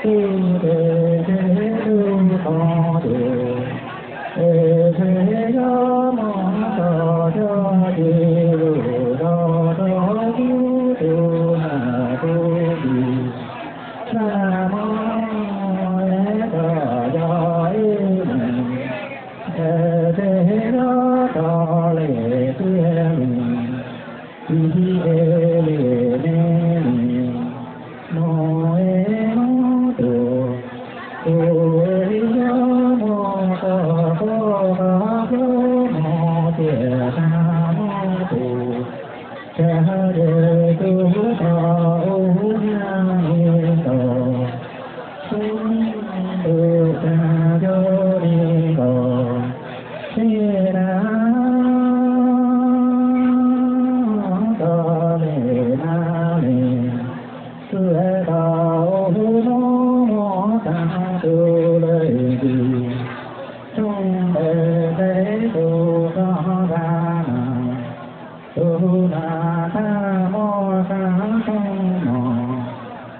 Tub tes tes tub qhov tes, es tsev yob muab tso cov tsis lus rau rau tub tug nas tub tis, txaj muag es txom yog ib leeg, es tsev yob tso lem tiag li, tsis es li me li, mus es hnub tus, tus es yob muab tso qhov qhov hnub mus tias tag hnub tus, tsam ces kuv tau ua nyab li nkaus, sib ntuj tag ncuj li nkaus, sib nab tso li nab li, kuv tau ua hnub muab tag tus lawm tis, rooj ntes ntev tus koj tag na, tus nas tag muab tag rooj no,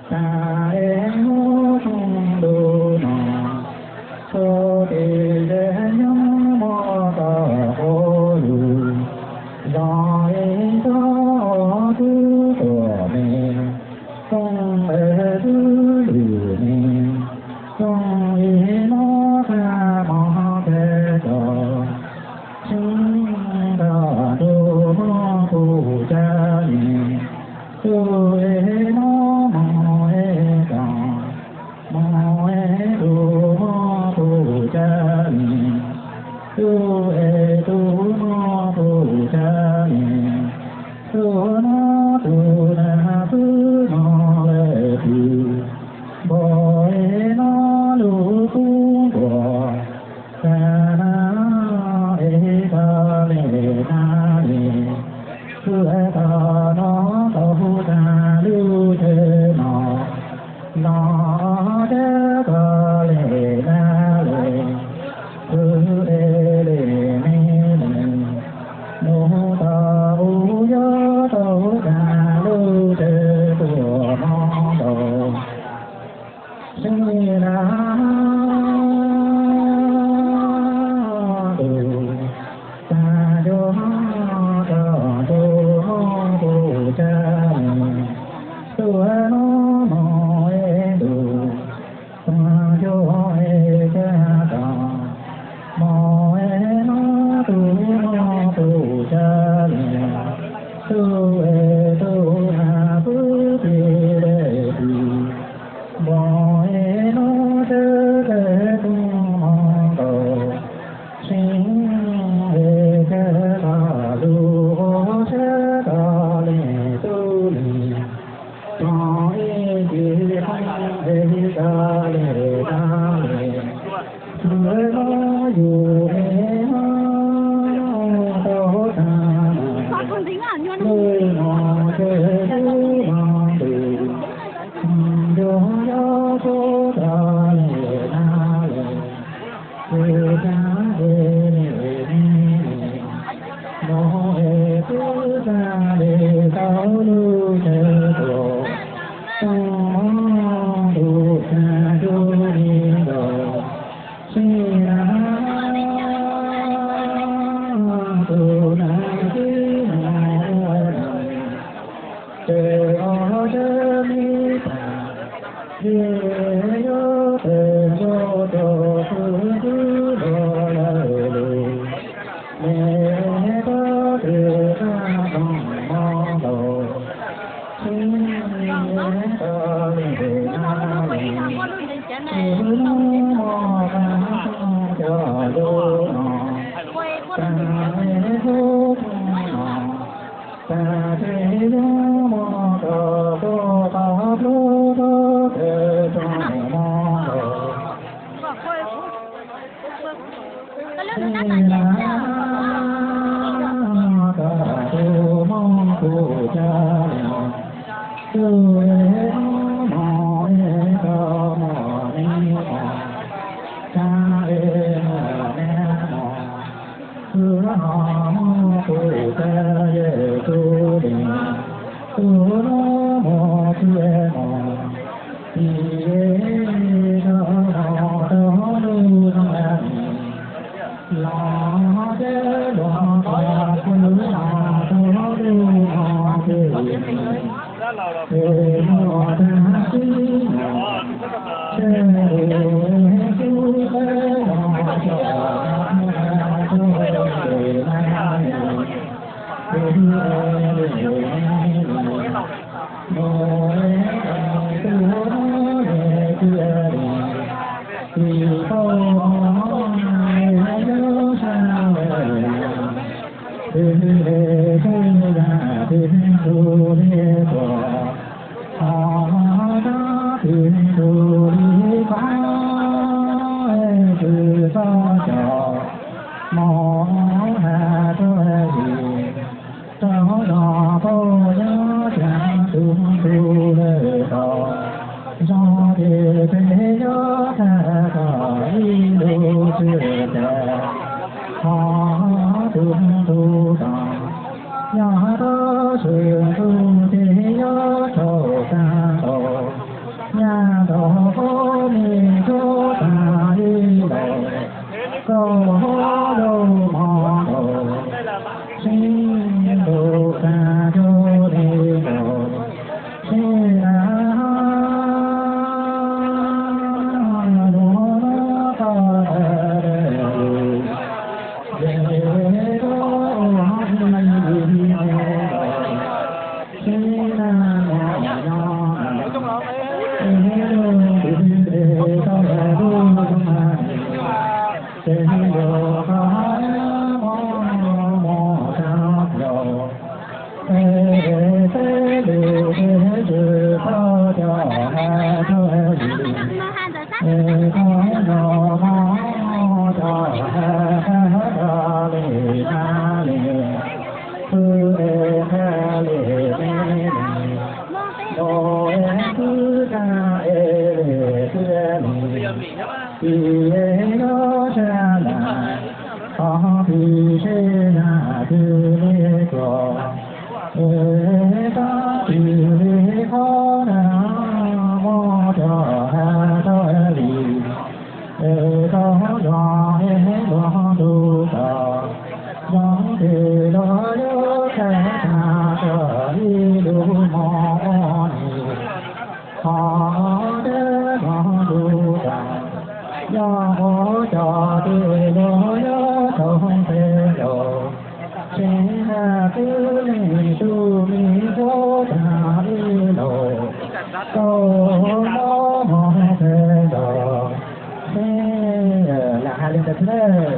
tag es hnub rooj ntuj no, txhua tis ces nyob muab tso qhov lus, zos ib tsob twb tuam me, rooj es twb lwm me, rooj ib muab tag mov kawg tso, sib nrog tus muab pum tsab li, tub es muab mus es tso, mus es tus muab pum tsab li, tub es tus muab pum tsab li, tub muab tus nas twb no lawm tis, npog es no lub kub npog, tag na es tag li na li, kuv tag no tau tag lub tsev no, no ces tag li na li, kuv es li me li, mus tau ua yob tau tag lub tsev tuam no nkaus, sib nab tus, tag ncuj tag ncuj muab pum tsab li, tub no mus es ntuj, tag ncuj es tsab tso, mus es no tus muab pum tsab li, tub es tus nas twb tis lawm tis, npog es no sab tag rooj no nkaus, sib es kawg tag lub sab tag li tub li, tso ib ce poob es tag li tag li, tsuav no yus es no tau tag, lub no ces lub no tus, ncuj yob tub tag li tag li, kuv tag li li li, mus es kuv tag li tau lub tsev tuam, tag ncuj tag ncuj li nkaus, sib nab tus nas twb no ua na, ces ob sab me tas, ces yob tes ncuj rau kuv twb los lawm lus, me tab twb tag rooj no nkaus, sib tag li na li, kuv hnub muab tag rooj cov lub no, tag es lub rooj no, tag ces yob muab tso rau qhov plub rau pem rooj no nkaus, sib nab tso tus muab pum tsab li, tub es no mus es tso mus me mus, tag es mus me mus, kuv no muab pum tsab Yexus li, kuv no mus tsis mus, tsis Rau los pab nyob tsev tus ntu lawm los, zoo ces peb yuav tag kom ib lub tswv tas, ho tus ntu tos, yog tab sis ntu ces yuav tsaus tag nkaus, nyaj nkaus pab me tub tag ib los, koj lub hmo nkaus, sib ntu tag rau li nkaus, sib na lub qhov lus, ces ua ua li sib na mus nyob, es lub kwv tij tau lub zoo na, ces lub qhov muab mus tag plaws, es peb lub peb tsis tau cov hais tau li, es koj los mus cov hais tau li na li, kwv es hais li ne li, los es kwv tag es li tiag li, pis es yuav tsa na, qhov pis seb na twg li tuaj, es tab sis li qhov na muab cov hais tau li, es koj zos es luag ntu tos, zoo ces luag yuav tsa na kom ib lub hmo ua li, ho deb luag ntu tos, yog ua cov twg luag yuav tau peb los, tsev hais kwv neeg tus me tub tag ib los, koj muab hmo peb los, seb lam hais li ntawd xwb na.